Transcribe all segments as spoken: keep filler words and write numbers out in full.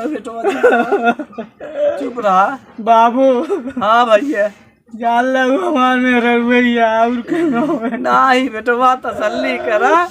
बेटवा, चुप रहा। चुप रहा। बाबू। हाँ भैया। जान ला, उ हमार मेहररुआ ही है, और कहीं ना हो। नाही बेटवा, तसल्ली करा।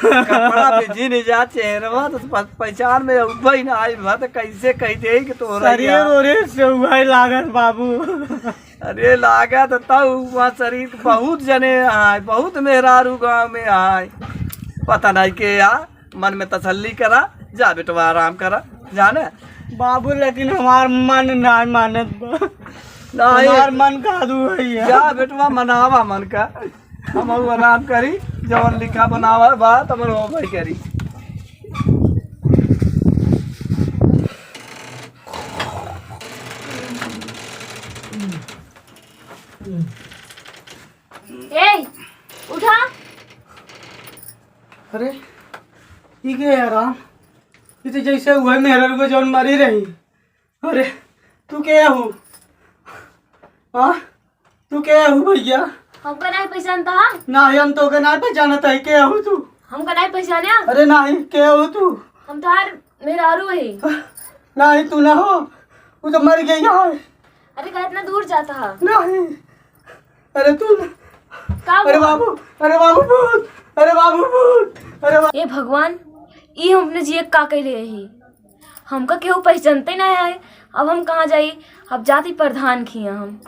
कपड़ा पे जी नहीं जा चेहरवा, तो प-, पहचान में उबई ना आई भा, तो कैसे कह दे कि तोहरा शरीर ही है। ओरे से उबई लागत बाबू। अरे लागत तब वहाँ शरीर बहुत जने आए, बहुत मेहरारू गाँव में आए, पता नहीं के आ। मन में तसल्ली करा, जा बेटवा आराम करा, जाने। बाबू, लेकिन हमार मन नाय मानत बा। नाय। हमार मन कादू है यार। जा बेटवा मनावा मन का, हम आराम करी, जवन लिखा बनावा बा तवन होबे करी। ए, उठा। अरे, ई के है राम? ई तो जैसे उहे मेहररुआ जौन मरी रही। अरे, तू के हऊ? हाँ? तू के हऊ भैया? हमका नहीं पहचानता है? नाही, हम तोके नाही पहचानत है। के हऊ तू? हमका नहीं पहचाने? अरे नाही, के हऊ तू? हम तोहार मेहरारू है। नाही, तू ना हो, वो तो मर गई है। अरे, का इतना दूर जाता है? नाही। अरे तू न-, का अरे हुआ? बाबू, अरे बाबू भूत, अरे बाबू भूत, अरे बा- हे भगवान, ई हम अपने जिए का कैले ही? हमका केहू पहचानते ना है। अब हम कहाँ जाई? अब जाती प्रधान खिया हम।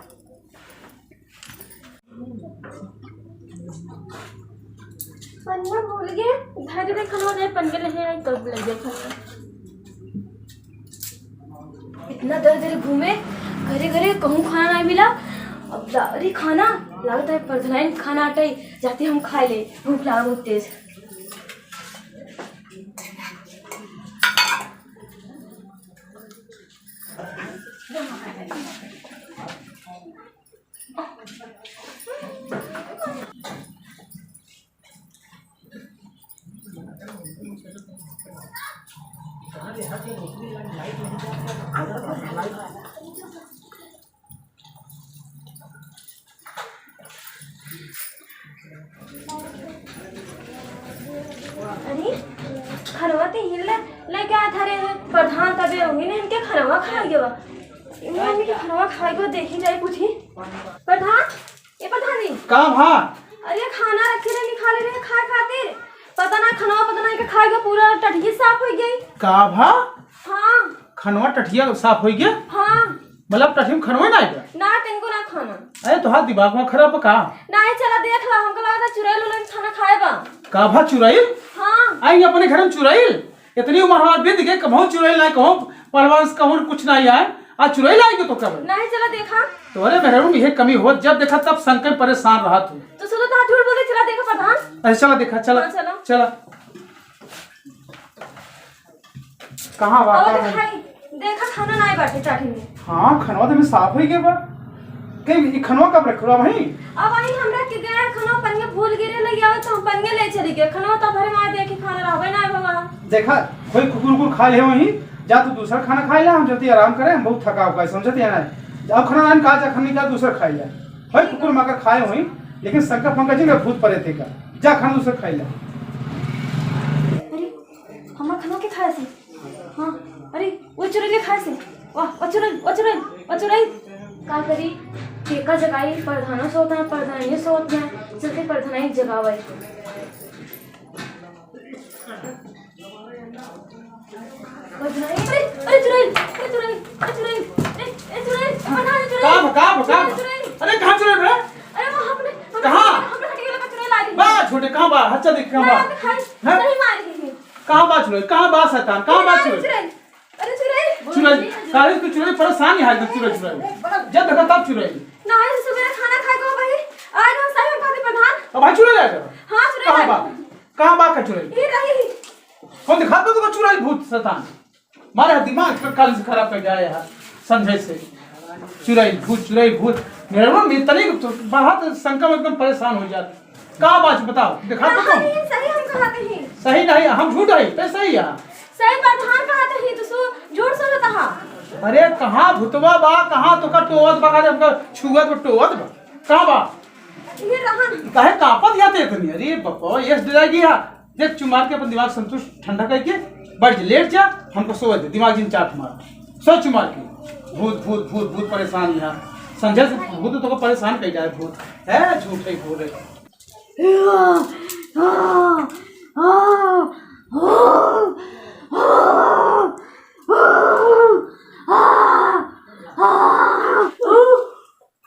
पनिया भूल गए, धर दे खनवा, जाए पनिया ले आए, तब ले जाए खनवा। इतना दर दर घूमे, घरे घरे कहूँ खाना नहीं मिला। अब ला-, अरे खाना, लागत है प्रधान खाना अटाई, जाती हम खाए ले, भूख लगा बहुत तेज। अरे, खनवा ते हिल ले, लेके आ थारे प्रधान तबे होंगे ना, इनके खनवा खाए गवा। इन्हें इनके खनवा खाए गवा, देखी जाए, पूछी। प्रधान, ए प्रधान जी। का भा? अरे, खाना रखे रहे, निकाले रहे खाए खातिर। पता ना खनवा, पता ना इनके खाए गवा, पूरा टटिया साफ हो गई। का भा? हाँ। खनवा टटिया साफ हो गया? हाँ। मतलब टटिया में खनवा ना आएगा? ना, तनको ना खाना। अरे, तोहार दिमाग में खराब बा का? नाही, चला देख ला, हमका लगा था चुड़ैल उड़ैल खाना खाए बा। का भा चुड़ैल? हाँ। आई अपने घर में चुड़ैल? इतनी उम्र हमार बीत गई, कबहूँ चुड़ैल ना, कहूँ परवास, कहूँ कुछ ना आए, आज चुड़ैल आएगी तो कब? नाही, चला देखा। तोहरे मेहरारू में यह कमी होत, जब देखा तब शंका में परेशान रहा तू। तो सुनो, तो झूठ बोले, चला देखा प्रधान। अरे चला देखा, चला, हाँ, चला। चला। कहाँ बा? अरे का है? भाई, देखा खाना नाय बाटे चाही में। हाँ, खनवा तो में साफ होई गए बा। कहीं ई खनवा कब रख रहा भाई? अब आई हमरा के गए खनवा पनिया भूल गिरे लग आवे तो हम पनिया ले चली गए। खनवा तो भरे मार दे के खाना रहबे ना बाबा। देखा, कोई कुकुर उकुर खा ले वहीं, जा तू दूसरा खाना खाए ला, हम जल्दी आराम करें, हम बहुत थका हुआ है, समझते हैं ना? जाओ खाना नान का जा खाने का दूसरा खाए ला। भाई कुकुर माकर खाए वहीं, लेकिन शंका फंका जी का भूत परे थे का। जा खाना दूसरा खाए ला। अरे, हमार खाना के खाए से? हाँ, अरे, वो चुड़ैल खाए से? वाह, वो चुड़ैल, वो चुड़ैल, वो चुड़ैल। का करी? केका जगाई? प्रधानो सोत है, प्रधानियो सोत है। चलते प्रधानी जगावे। प्रधानी, अरे, अरे चुड़ैल, अरे चुड़ैल, अरे चुड़ैल, अरे, अरे चुड़ैल, प्रधान चुड़ैल। का बा, का बा, का बा? चुड़ैल, चुड़ैल। अरे कहाँ चुड़ैल बा? अरे वो अपने, अपने कहाँ? अपने हटिया लगा चुड़ैल आ रही। बा, छोटे, कहाँ बा? हच्चा देख, कहाँ बा? दिखाई, हाँ? सही मार रही है। कहाँ बा चुड़ैल? कहाँ बा शैतान? कहाँ बा अरे चुड़ैल? चुड़ैल, अरे चुड़ैल। चुड़ैल, काहे तू चुड़ैल परेशान ही है, चुड़ैल, चुड़ैल। जब देखा तब चुड़ैल। ना, आज सुबेरे खाना खाए को भाई, आज हम सही में कहते प्रधान। अब भाई चुड़ैल आ गया। हाँ, चुड़ैल कहाँ आ बा? गया। कहाँ बा का चुड़ैल? ये रही। कौन दिखा दो तुमको चुड़ैल भूत शैतान? मारे दिमाग का काल से खराब कर गया है संजय से। चुड़ैल भूत, चुड़ैल भूत। मेरे मन में इतनी तो बहुत शंका में एकदम परेशान हो जाते। का बात बताओ, दिखा तो कहाँ तुम। है? सही हम कहते हैं। सही नहीं, हम झूठ है, तो सही है। सही प्रधान कहते हैं, तो सो झूठ सुनता है। अरे कहाँ भूतवा बा, कहाँ तो का टोवत बा, अरे हमका छुअत बा, टोवत बा, कहाँ बा? ये रहा। काहे कांपत जाते इतनी? अरे बापा, ये डरा गया। देख, चुमार के अपन दिमाग संतुष्ट, ठंडा करके। बैठ जा, लेट जा, हमको सोए दे, दिमाग जिन चाट मार, सोच मार के। भूत, भूत, भूत, भूत परेशान यहाँ। संझा से भूत तो को परेशान कई जाए, भूत है, झूठ है, भूत है।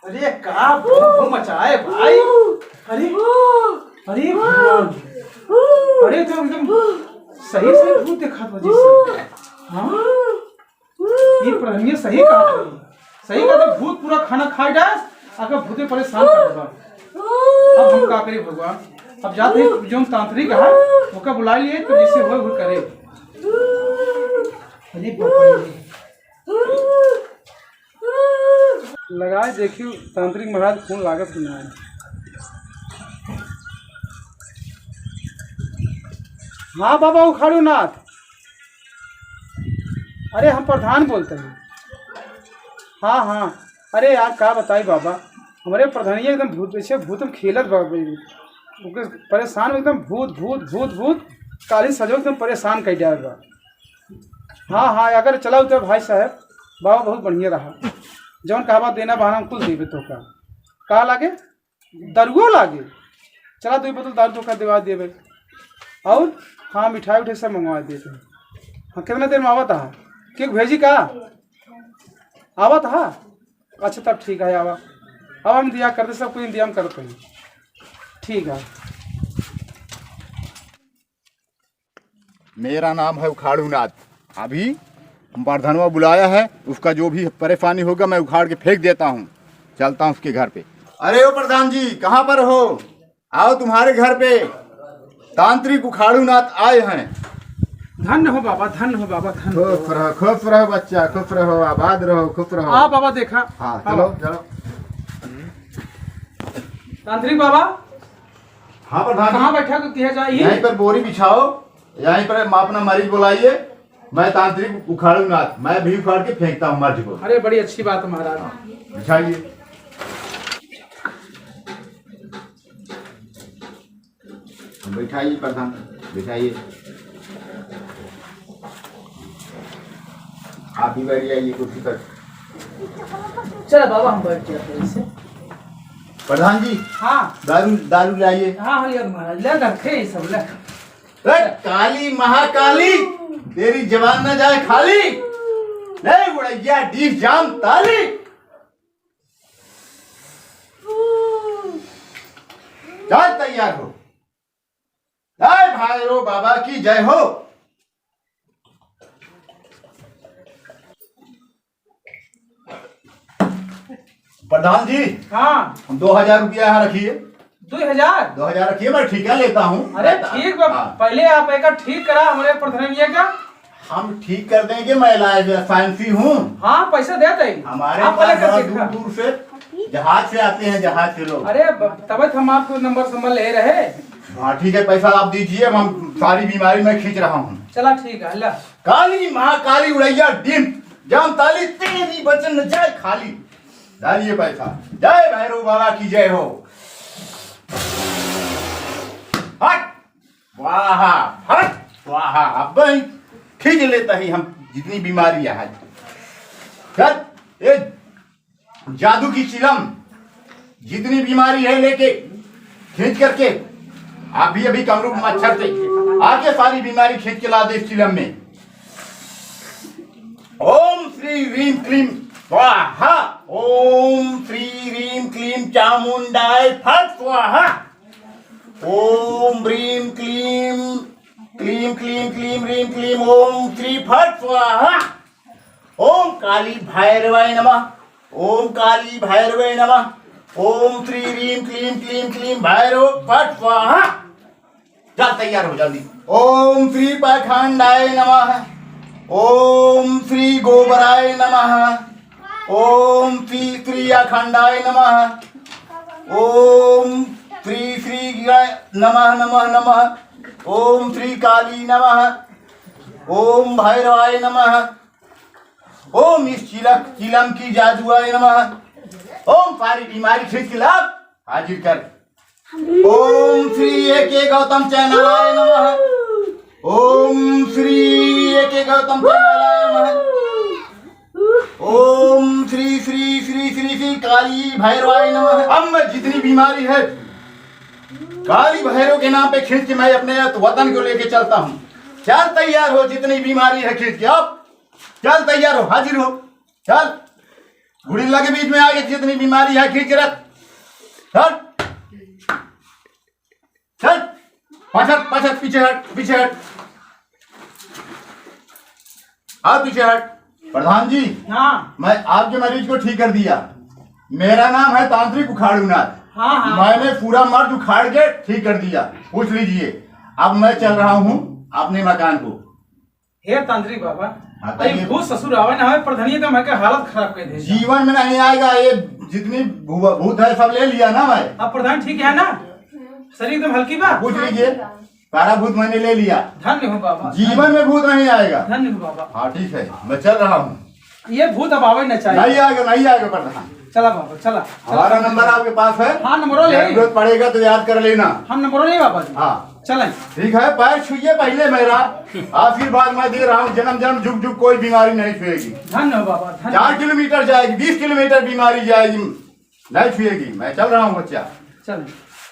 अरे का भूत मचाए भाई। अरे, अरे भगवान। अरे तो एकदम सही सही भूत देखात बा जैसे। हाँ, ये प्रधानिया सही कहा था। सही कहा था, भूत पूरा खाना खा जाए, अगर भूते परेशान कर देबा। अब हम का करी भगवान? अब जाते हैं, जो तांत्रिक है, ओका बुला लिए, तो जैसे होए वो करे। अरे बाप रे। लगाए देखियो तांत्रिक महाराज, फोन लागत कि ना है। हाँ बाबा उखाड़ू नाथ। अरे हम प्रधान बोलते हैं। हाँ, हाँ। अरे यार का बताई बाबा, हमरे प्रधानिया एकदम भूत, जैसे भूत में खेलत बा। ओके परेशान एकदम भूत, भूत, भूत, भूत। काली सजो एकदम परेशान कर दिया बा। हाँ, हाँ, अगर चला उतर भाई साहब, बाबा बहुत बढ़िया रहा। जौन कहबा देना बहाना हम कुल देबे तोका। का लागे? दारुओ लागे। चला दुई बोतल दारू तोका देवा देबे। और हाँ, मिठाई उठाई सब मंगवा देते हैं। हाँ, कितना देर में आवत हा? केहू भेजी का? आवत हा? अच्छा तब ठीक है, आवा। अब हम इंतजाम करते, सब कुछ इंतजाम करते हैं। ठीक है। मेरा नाम है उखाड़ू नाथ। अभी प्रधानवा बुलाया है, उसका जो भी परेशानी होगा मैं उखाड़ के फेंक देता हूँ, चलता हूँ उसके घर पे। अरे ओ प्रधान जी, कहाँ पर हो? आओ, तुम्हारे घर पे तांत्रिक उखाड़ू नाथ आए हैं। धन्य हो बाबा, धन्य हो बाबा, धन्य हो। खुश रहो, खुश रहो बच्चा, खुश रहो, आबाद रहो, खुश रहो। आ बाबा देखा। हाँ, आ चलो, बाबा। चलो। तांत्रिक बाबा। हाँ प्रधान जी। कहाँ बैठा को किया जाए? यहीं पर बोरी बिछाओ, यहीं पर अपना मरीज बुलाइए। मैं तांत्रिक उखाड़ू नाथ, मैं भी उखाड़ के फेंकता हूँ मर्ज को। अरे बड़ी अच्छी बात है महाराज। हाँ, बिछाइए। बैठाइए प्रधान, बैठाइए। आप भी बैठ जाइए कुर्सी पर। चलो बाबा, हम बैठ जाते हैं इससे। प्रधान जी, हाँ। दारू, दारू लाइए। हाँ, हाँ, ले महाराज, ले रखे ये सब, ले। ए, काली महाकाली, तेरी जबान न जाए खाली। ले उड़ैया डीह जाम ताली। चल तैयार हो। जय भैरव बाबा की जय हो। प्रधान जी, हाँ। हम दो हजार रुपया यहाँ रखिए। दो हजार? दो हजार रखिए, मैं ठेका लेता हूँ। अरे ठीक बा, हाँ। पहले आप एका ठीक करा हमरे प्रधानिया का। हम ठीक कर देंगे, मैं लाइसेंसी हूँ। हाँ, पैसा देते हैं। हमारे आप पहले पास कर बड़ा देखा। दूर दूर से जहाज से आते हैं, जहाज से लोग। अरे ब-, तबे तो हम आपको नंबर संबर ले रहे। हाँ ठीक है, पैसा आप दीजिए, अब हम सारी बीमारी मैं खींच रहा हूँ। चला ठीक है, ला। काली महाकाली उड़ैया डीम जाम ताली, तेरी वचन न जाए खाली। डालिए पैसा। जय भैरव बाबा की जय हो। हट स्वाहा, हट स्वाहा। अब भाई खींच लेता ही हम जितनी बीमारी है। चल, ए जादू की चिलम, जितनी बीमारी है लेके खींच करके अभी अभी कमरूप मच्छर से आके सारी बीमारी खींच के ला दे इस चिलम में। ओम श्री ह्रीं क्लीं स्वाहा। ओम श्री ह्रीं क्लीं चामुंडाय फट स्वाहा। ओम ह्रीं क्लीं, क्लीं क्लीं क्लीं ह्रीं क्लीं ओम श्री फट स्वाहा। ओम काली भैरवाय नमः। ओम काली भैरवाय नमः। ओम श्री ह्रीं क्लीं क्लीं क्लीं भैरव फट स्वाहा। जा तैयार हो जल्दी। ओम श्री पाखंडाय नमः। ओम श्री गोबराय नमः। ओम श्री श्री अखंडाय नमः। ओम श्री श्री नमः नमः नमः। ओम श्री काली नमः। ओम भैरवाय नमः। ओम इस चिलक चिलम की जादुआय नमः। ओम सारी बीमारी खींच के ला हाजिर कर। ओम श्री ए के गौतम चैनलाय नमः। ओम श्री गौतम चंडालाय नमः। ओम श्री श्री श्री श्री श्री काली भैरवाय नमः। अब मैं जितनी बीमारी है काली भैरव के नाम पे खींच के मैं अपने वतन को लेके चलता हूँ। चल तैयार हो, जितनी बीमारी है खींच के। अब चल तैयार हो, हाजिर हो। चल, गुड़िल्ला के बीच में आके जितनी बीमारी है खींच के रख। चल। चल, पाछे हट, पाछे हट, पीछे हट, पीछे हट। आओ पीछे हट। प्रधान जी, हाँ। मैं आपके मरीज को ठीक कर दिया। मेरा नाम है तांत्रिक उखाड़ूनाथ। हाँ, हाँ। मैंने पूरा मर्ज उखाड़ के ठीक कर दिया। पूछ लीजिए। अब मैं चल रहा हूँ अपने मकान को। हे तांत्रिक बाबा, हाँ, अरे कहिए। भूत ससुर आवे ना आवे, प्रधानिया का मैं के हालत खराब कर दे। जीवन में नहीं आएगा ये। जितनी भू-, भूत है, सब ले लिया ना मैं। अब प्रधान ठीक है ना? शरीर एकदम हल्की बा? पूछ लीजिए, सारा भूत मैंने ले लिया। धन्य हो बाबा। जीवन में भूत नहीं आएगा। धन्य हो बाबा। हाँ, ठीक है, मैं चल रहा हूँ। ये भूत अब आवे न चाहिए। नहीं आएगा, नहीं आएगा प्रधान। चला बाबा, चला, चला। हमारा नंबर आपके पास है। हाँ, नंबरो ले। जरूरत पड़ेगा तो याद कर लेना। हम नंबरो ले बाबा जी। हाँ। चलें। ठीक है, पैर छुइए पहले मेरा। आशीर्वाद मैं दे रहा हूँ, जन्म जन्म जुग जुग कोई बीमारी नहीं छुएगी। धन्य हो बाबा, धन्य। चार किलोमीटर जाएगी, बीस किलोमीटर बीमारी जाएगी, नहीं छुएगी। मैं चल रहा हूँ बच्चा। चलें।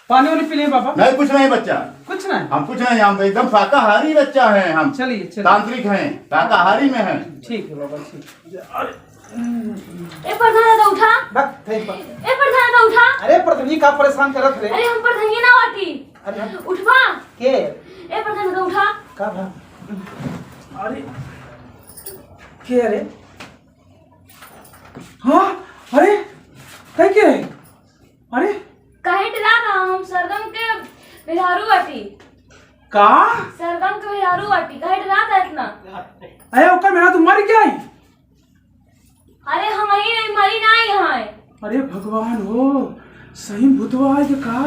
पानी वानी पी लें बाबा। नहीं, कुछ नहीं बच्चा। कुछ नहीं? हम कुछ नहीं, हम तो एकदम शाकाहारी बच्चा हैं हम। चलिए, चलिए। तांत्रिक हैं, शाकाहारी में हैं। ठीक है बाबा, ठीक। ए प्रधान दादा उठा। बक, थैंक बा। ए प्रधान दादा उठा। अरे प्रधानी का परेशान करत रे? अरे हम प्रधानी ना बाटी। अरे हम उठबा। के? ए प्रधान दादा उठा। का भा? अरे के रे? हाँ, अरे तै के रे? अरे काहे डरात ह? हम सरगम के मेहरारू बाटी। का? सरगम के मेहरारू बाटी, काहे डरात ह इतना? अरे ओकर मेहरारू तो मर गया है। अरे हम ही नहीं, मरी ना यहाँ है। अरे भगवान हो, सही भूतवा आए के का?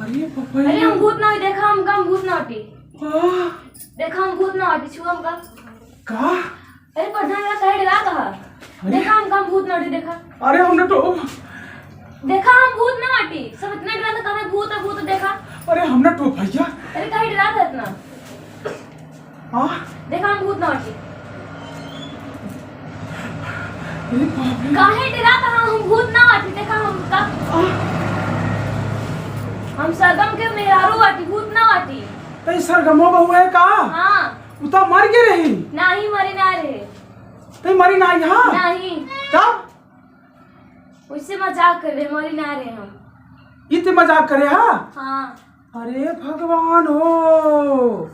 अरे पपैया। अरे हम भूत ना होई, देखा हम कम भूत ना हटी। आह। देखा हम भूत ना हटी, छुआ हम कम। का? अरे प्रधान का कहे डरा कहा? अरे। देखा हम कम भूत ना हटी, देखा। अरे हमने तो देखा हम भूत ना हटी, सब इतना डरा था, कहा भूत है, भूत है, देखा। अरे हमने तो भैया। अरे कहे डरा था इतना? हाँ? देखा हम भूत ना हटी। अरे बाप रे। काहे डरात ह? हम भूत ना हटी, देखा हम का। हाँ? हम सरगम के मेहरारू बाटी, भूत ना बाटी। तई सरगमो बहू है का? हाँ। उ तो मर गए रही। नाही, मरी ना रहे। तई मरी नाही, हाँ? नाही। तब? वैसे मजाक कर रहे, मरी ना रहे हम। ई ते मजाक करे, हाँ? हाँ। अरे भगवान हो,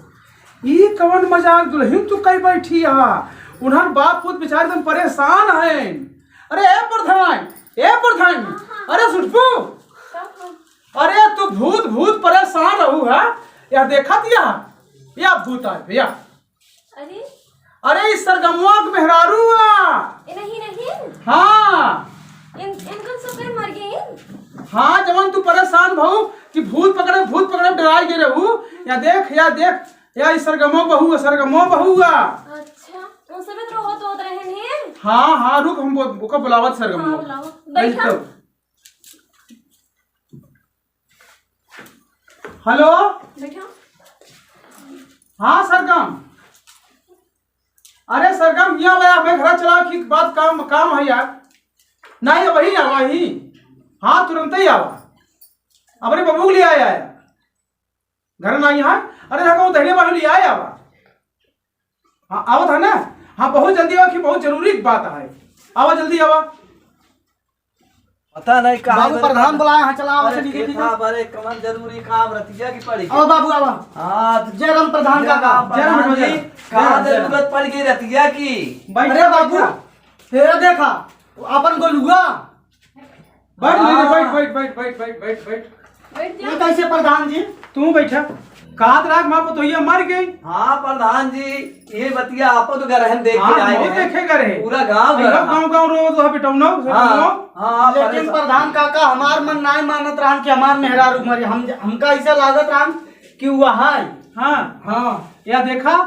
ई कवन मजाक दुल्हन तू कई बैठी हा? उन्हन बाप पूत बेचारे एकदम परेशान हैं। अरे ए प्रधान, ए प्रधान, हाँ, हाँ। अरे सुटपू, का, का? अरे तू भूत भूत परेशान रहू हा? या देखत या, या भूत आए भैया। अरे? अरे, ई सरगमुआ के मेहरारू आ। ए, नहीं, नहीं। हाँ। इन, इनकन सब कर मर गए इन? हाँ, जवन तू परेशान भऊ कि भूत पकड़े, भूत पकड़े, डराई गए रहू। या देख, या देख, या ई सरगमो बहू, सरगमो बहू आ। अच्छा, उन सब तो होत, होत रहे हैं। हाँ, हाँ, रुक, हम बो-, ओका बुलावत सरगमो। हाँ, बुलाओ। बैठा। बैठ तो। हेलो। बैठो। हाँ सरगम। अरे सरगम, यहाँ आवा, हमें घर चलाओ कि बात काम, काम है यार। नहीं, वही आवा ही। हाँ, तुरंत ही आवा। अपने बबू के लिए आया है। घर ना यहाँ। अरे देखो, वो दहिने वाले लिए आया आवा। हाँ, आवत है ना? हाँ, बहुत जल्दी आवा कि बहुत जरूरी बात है। आवा, जल्दी आवा। पता नहीं कहाँ बाबू गए प्रधान काम। बुलाए हैं, चला, आवा, अरे चलिए, ठीक है। देखा, अरे कमन जरूरी काम रतिया की पड़ी। आवा बाबू, आवा। हाँ, जय राम प्रधान जय काका। राम जय राम प्रधान जी, प्रधान। कहाँ जय राम। जरूरत पड़ गई रतिया की? बैठ, अरे बैठ। बाबू, हे देखा, अपन गोलुआ। बैठ, हाँ। बैठ, बैठ, बैठ। बैठ जा। ये कैसे प्रधान जी? तू बैठा। कहत रहा कि माँ पतोहिया मर गई। हाँ प्रधान जी, ये बतिया आपो तो गरहन देख के हाँ, आए हम हैं। देखे गए रहे। पूरा गांव अरे गरहन। गांव, गांव रो तो बेटौनो, हाँ, बेटौनो। हाँ, हाँ, लेकिन परेशान। प्रधान काका, हमार मन नाय मानत रहन कि हमार मेहरारू मरी। हम, हमका ऐसा लागत रहन कि वो है। हाँ। हाँ। या देखा,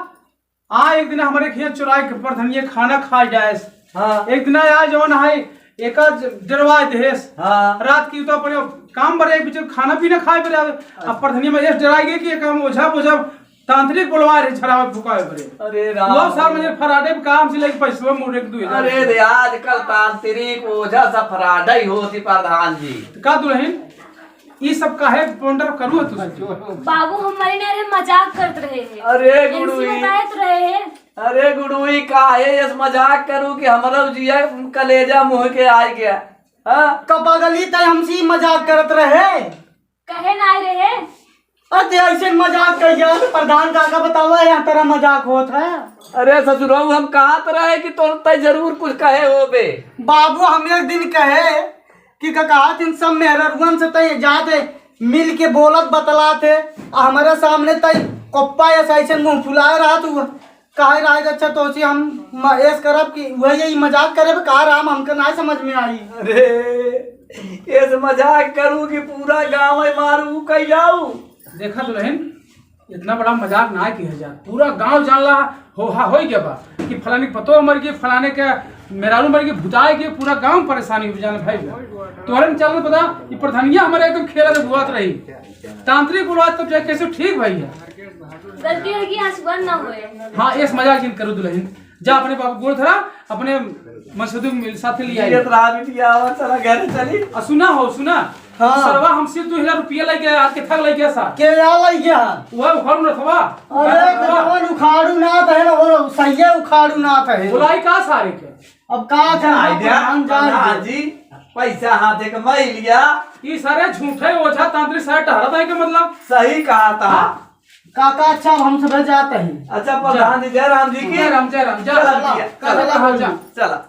आ एक दिन हमरे खिया चुराई के प्रधानिया खाना खा जाएस। हाँ। एक दिन आ जवन है, एका ज-, डरवा देहेस। हाँ। रात की तो अपने काम बरे, एक बीच में खाना पीना खाए बरे आवे। अच्छा। अब प्रधानिया में ये डराई गई कि एक हम ओझा बोझा तांत्रिक बोलवा रहे, झरावे फुकावे पड़े। अरे राम। लो साहब, मुझे फराडे पे काम से लेके पैसवा मोड़े के दो हजार। अरे रे, आजकल तांत्रिक ओझा सब फराडा ही होती प्रधान जी। तो का दुल्हन, ई सब काहे ponder करू है तू? बाबू, हमारे ना रे मजाक करत रहे हैं। अरे एनसी गुड़ुई। बताए तो रहे हैं। अरे गुड़ुई, काहे यस मजाक करू कि हमरा जिया कलेजा मुँह के आइ गया। हाँ? का पगली तय हमसे ही मजाक करत रहे? कहे ना आए रहे। अरे ऐसे मजाक कर यार, प्रधान काका बतावा, यहाँ तेरा मजाक होत है। अरे ससुरऊ, हम कहत रहे कि तोर तय जरूर कुछ कहे होबे। बाबू, हम एक दिन कहे कि का कहत इन सब मेहररुअन से तय जाते मिल के बोलत बतलाते, आ हमारे सामने तय कोप्पा ऐसा ऐसे मुँह फुलाए रहा तू। काहे राज, अच्छा तो उसी हम म-, ऐस करब कि वही यही मजाक करे, का राम हमके ना समझ में आई। अरे, ऐस मजाक करू कि पूरा गाँव है मारू कह जाऊ। देखा दुल्हन, इतना बड़ा मजाक ना किया जा, पूरा गाँव जान ला हो हा हो गया बा कि फलाने के पतोह मर गई, फलाने के मेहरारू मर गई, भुताए गई, पूरा गाँव परेशानी हो जाने भाई। तोहरे में चल पता कि प्रधानिया हमारे एकदम खेला से बुआत रही, तांत्रिक बुलात तब जाके कैसे ठीक भाई है। गलती होगी, आज बंद ना होए। हाँ, ऐस मजाक जिन करू दुल्हन। जा अपने बाबू गोड़ धरा, अपने मसूद के साथ ले आई। ये तो रात बिटिया आवा, चला घर चली। आ सुना हो, सुना। हाँ। सरवा हमसे दो हजार रुपया लेके आके थक लेके सा। के यार लइ गया? वह उखाड़ू ना थवा। अरे, कौन उखाड़ू ना था ना, वो सही है, उखाड़ू ना था। बुलाई का सारे के? अब का कर, आइडिया, हम जान प्रधान दे। जी, पैसा हाथे कमाई लिया। ई सारे झूठे ओझा तांत्रिक सारे टहरत है के मतलब? सही कहा था। काका, अच्छा, अब हम सब जाते हैं। अच्छा, प्रधान जी, जय राम जी की। जय राम, जय राम, जय चला राम। बिटिया, चला, चला, हाँ, जा। चला।